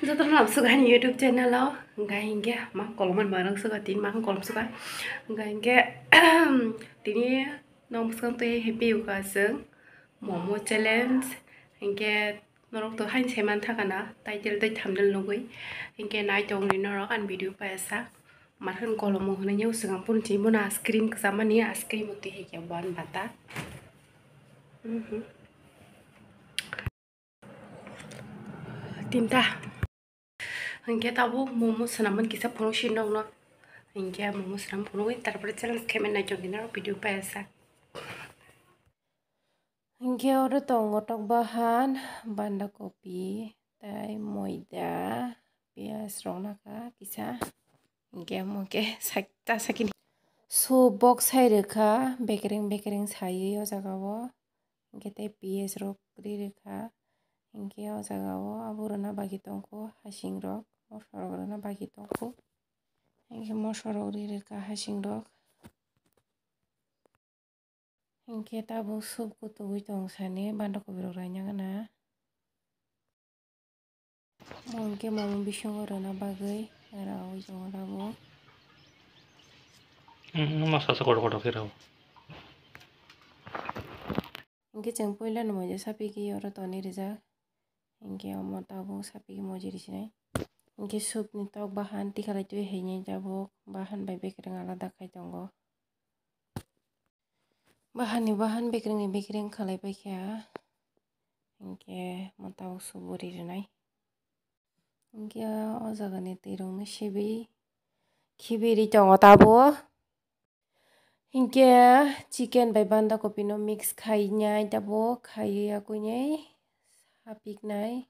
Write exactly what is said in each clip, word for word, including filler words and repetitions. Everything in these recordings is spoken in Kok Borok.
Jotono nang suka ni YouTube channel o, hingke hingke mang kolom man manang suka tin mang kolom suka, hingke hingke tini nong bwskang twi happy uka chwng momo challenge, hingke norok to hain saiman thaka na title tei thumbnail nugui, hingke nai tong di norok an video paisa. Marhen kolomo hwnwi nw swkang phone twi bono ice cream kwcham mani, ice cream twi hai khe ban bata. Mhm. Tinta. Hingke tabuk momo swnam mani kisa phunuk si nokno. Hingke momo swnam phunugwi tarpore challenge khe mani naichong khe norok video paisa. Hingke oro tongo tok bahan, banda kopi, tei moida, piyaj rok naka kisa. Hingke omo khe sak-, ta sakini. Soup box sai rwkha, bekereng bekereng saiwi o jaga o. Hingke tei piyaj rok ri rwkha. Hingke o jaga o abo rwna bagwi tongkho, hasing rok, moso rok rwna bagwi tongkho. Hingke moso rok ri rwkha, hasing rok. Hingke tabuk soup kutugwi tong sani, banda kopi rok raina gana. Mo hingke momo bisingo rwna bagwi raui tongo tabuk. Mm, masa sa kotor kotor khe rw. Hingke chwng puila no moja sapiki oro toni rijak. Hingke omo tabuk sapiki moji risinai. Hingke soup ni tok bahan tikhalai twi hainai tabuk bahan bai bekereng alada khai tongo. Bahan ni bahan, bekereng ni bekereng khalai paikha. Hingke mo tabuk suburi rwnai. Hingke o jaga ni twi rok no sibi khibi ri tongo tabuk. Hingke chicken bai banda kopi no mix khainai tabuk, khaiwi yakuinai sapiknai.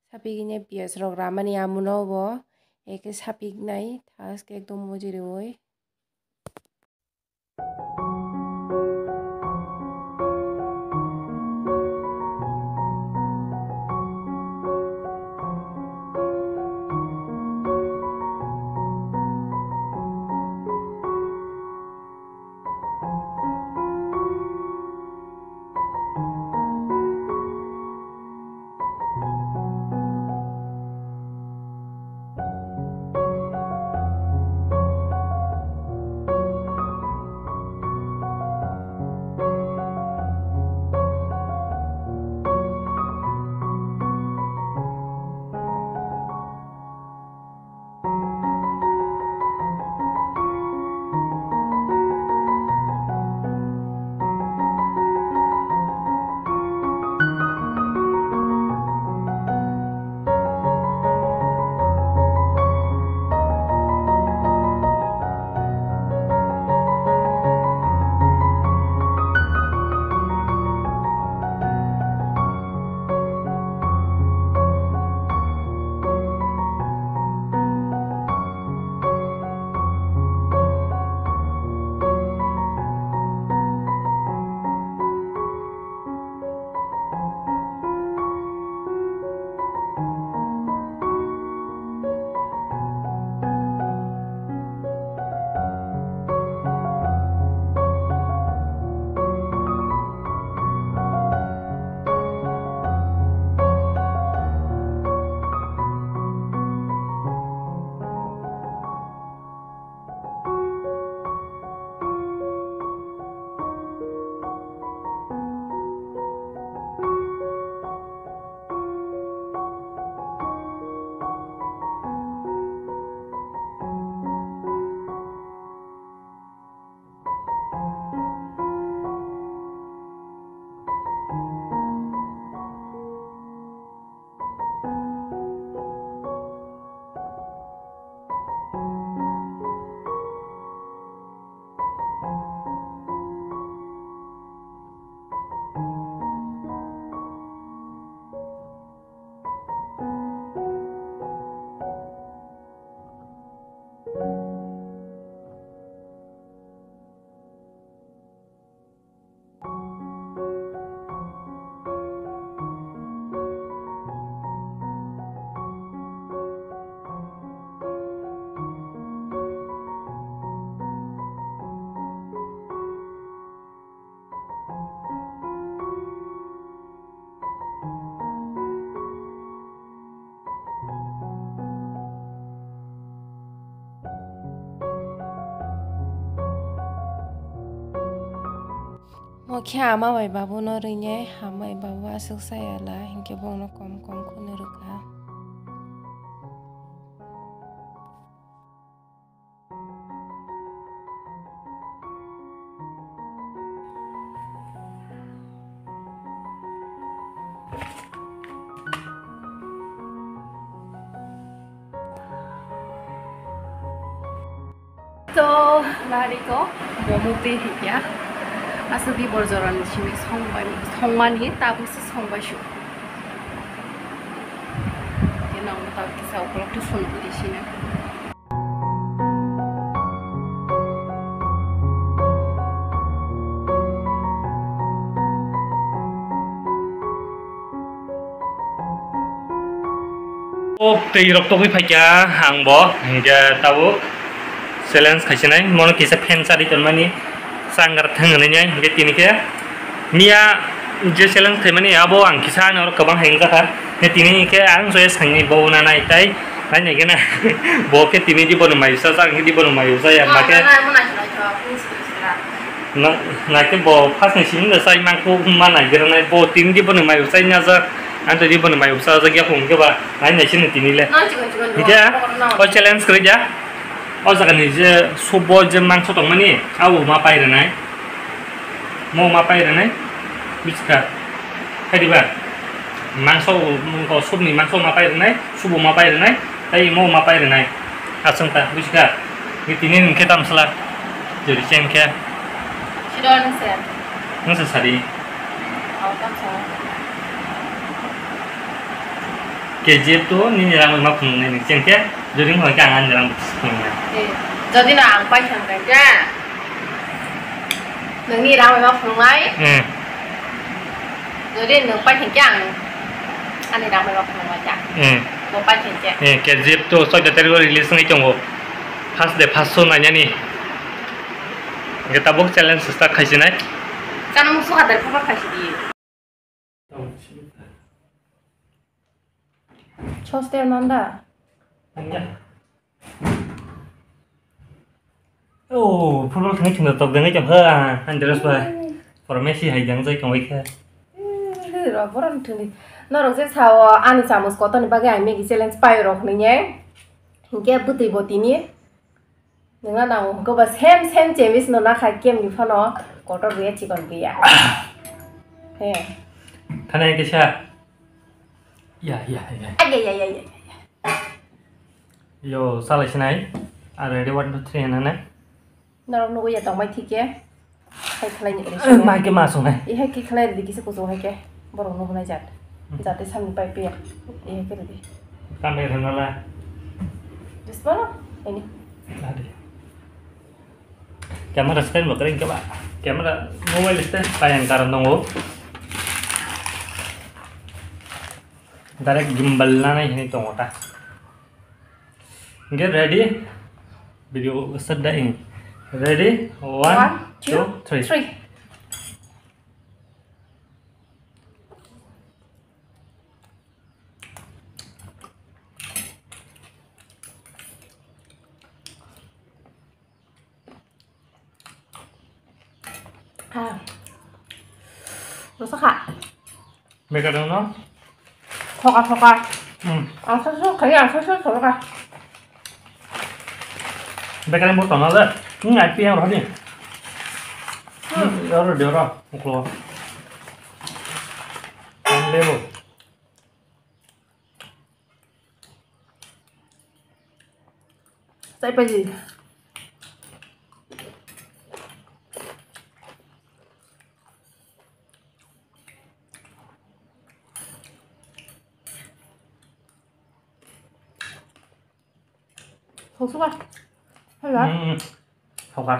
Sapiknai piyaj rok ramani amono bo eke sapiknai thaske ekdom moji riui. Khe ama bai babu no rinai, ama bai babu aswk saya la, hinkhe bono kom kom khwno rwkha. To, nari ko, bomo twi hikya. Aswk di bor jorani simi songbai, songmani, tabuk se songbai su. Khe nang ta kisa ukolog tu phone uri sina. O twi rok togwi phaikha ang bo, hinkhe tabuk challenge khaisinai, mono kisa fan chari tonmani changar thang hinwi nai, hinkhe tini khe miya je challenge khaimani abo ang kisa ani oro kwbang hai wngjakha, hinkhe tini hinkhe ang joya sangni bo una nai tai nai nai khe na bo khe tini di bono mai usa jak, hinkhe di bono mai usa ya, ma khe. Nang, nang khe bo first ni simi da sai mangkuk ma nai gira nai. Bo tin di bono mai usai nya jak. Ang to di bono mai usa jak ya phung khe ba nai nai sini tini le. Nang chikon chikon. Hinkhe dua, o challenge kwrwi ja. O jaga ni je subo je mangso tongmani, abo ma pai rwnai. Mo ma pai rwnai. Buchka. Khaidi ba? Mangso, o, o, subni mangso ma pai rwnai, subo ma pai rwnai, tei imo ma pai rwnai. Aswng ta, buchka? Ni tini nwng khe tam sala? Jori chen khe? Siro nwng se. Nwng se sadi? Ao tam sa. K G F to nini rang ma phunuknai nwng chen khe, jori nwng khe ang ani rang phunuknai. Eh, jodi no ang paisa nwng khe. Nungni rang bai ma phunuknai. Hmm. Jodi nung pai khe ang ani rang bai ma phunuknai ta. Hmm. Bo pai khe. Eh, K G F to chouda tarikh o release wngwi tongo. First day first show nainani. Hingke tabuk challenge start khaisinai. Chana musu hadar khobor khaisi di. Hostel manda. Nangya. Oh, football thangwi thwngna tok dengwi tong kha, Andres bai. Por Messi hai deng jai tongwi kha. Ro, boron thwngwi. Norok je sao, ani chamus kotorni bagwi ang Maggie challenge pai rok hwnwi nge. Hinkhe bwtwi bo tini. Nungna nango hwnkhe ba same same chemis no nakha kemni phano kotor gwiya chikon gwiya. He. Thana kisa. Ya, ya, ya. Ay, ay, ay, ay, ay, ay. Yo, salai sinai. Are ready, one, two, three, hwnna nai. Norok nugwi ya tongbai thik khe. Hai khlai ni. Eh, mai khe ma song hai. Ihai khe khlai ridi kisa kuchung hai khe. Borok no hwnai jat. Hmm. Jate samni pai piya. Ihai khe ridi. Kamera hwnala. Just boro, ini. Ade. Camera stand bo kering khe ba. Camera mobile stand payang karon tongo. Direct gimbal lanai hinwi tongo ta. Get ready. Video start da in. Ready? One, two, three. Ah. Rasa kha. Bekar no? Thoka, thoka. Hmm. Ang sa sa kaya, ang sa sa thoka. Bekar mo tona le. Hmm, ai pi ang rohani. Hmm. Oro de oro, uklo. Ang lebo. Sai pai di. Hoksuka. Hela. Hmm. Hoka.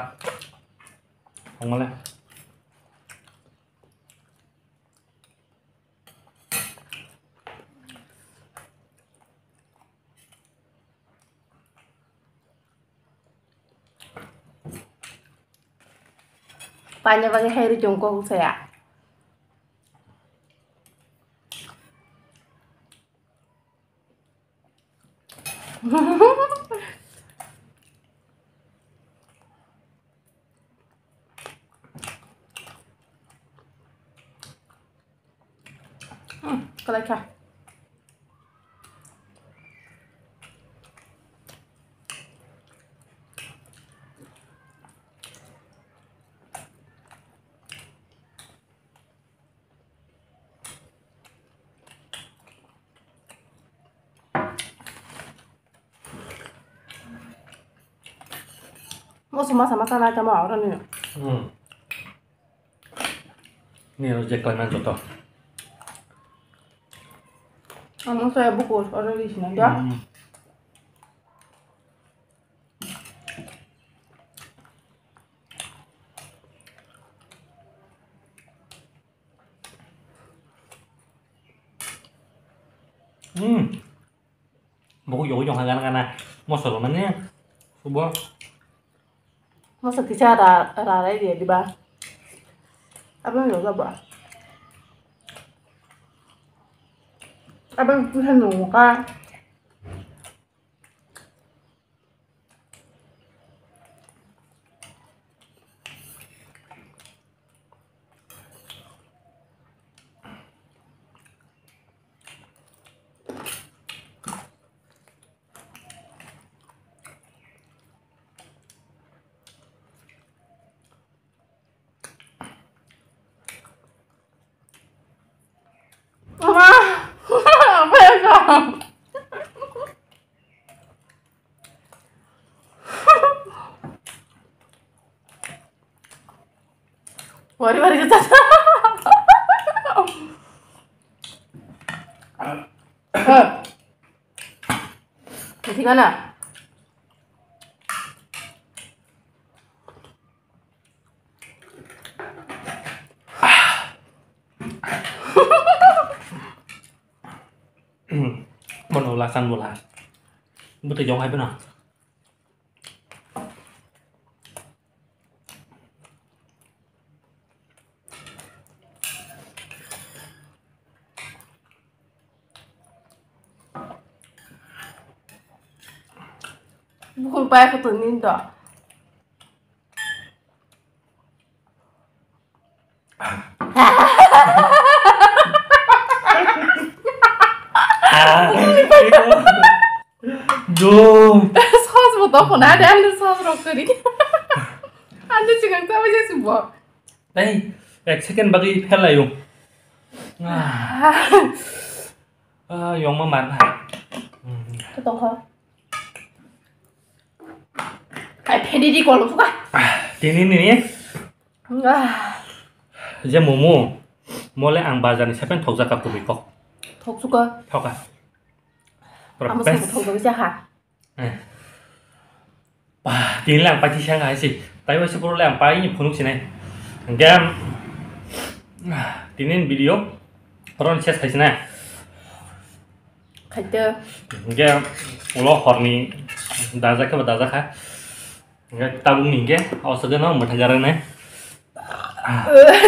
Hongole. Paina bagwi hai rw chwng kok saya. Acha. Moso masa masa na tamo oro ni. Hmm. Ni ro je klai man joto. Amo saya buku oro di sini ya. Hmm. Hmm. Buku yogo yong hagan kana. Moso lo mane. Subo. Moso kisa ra ra ra dia di ba. Abang lo ba. Abang tuhan lo ka. Wari wari kita. Tingana. Bono lasan bola. Bete jong hai bena. Bukhung pai kho tongni do. Jo. Sos bo to khona de, ano sos rok kori. Ano chigang ta baje subo. Ei, ek second bagwi phelaio. Ah. Ah, yongma marna. Tongkha. Ai, phedi di kolom suka. Ah, tini nini. Ah. Je momo. Mole ang bazar ni sepen thokjak ka kubui kok. Thok suka. Thoka. Pura Amo best. Suka thok dong jaha. Eh. Bah, tini lang pati siang hai si. Tai waisa pura lang pai ni phunuk sinai. Gam. Tini video. Ron ses khai sinai. Khaite. Hingke ulo horni dajak khe bo dajak kha. Hingke tabuk ni hingke o sogeno mwthai jaraknai.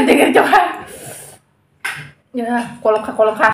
Degre jokha. Ya, kolok kha, kolok kha.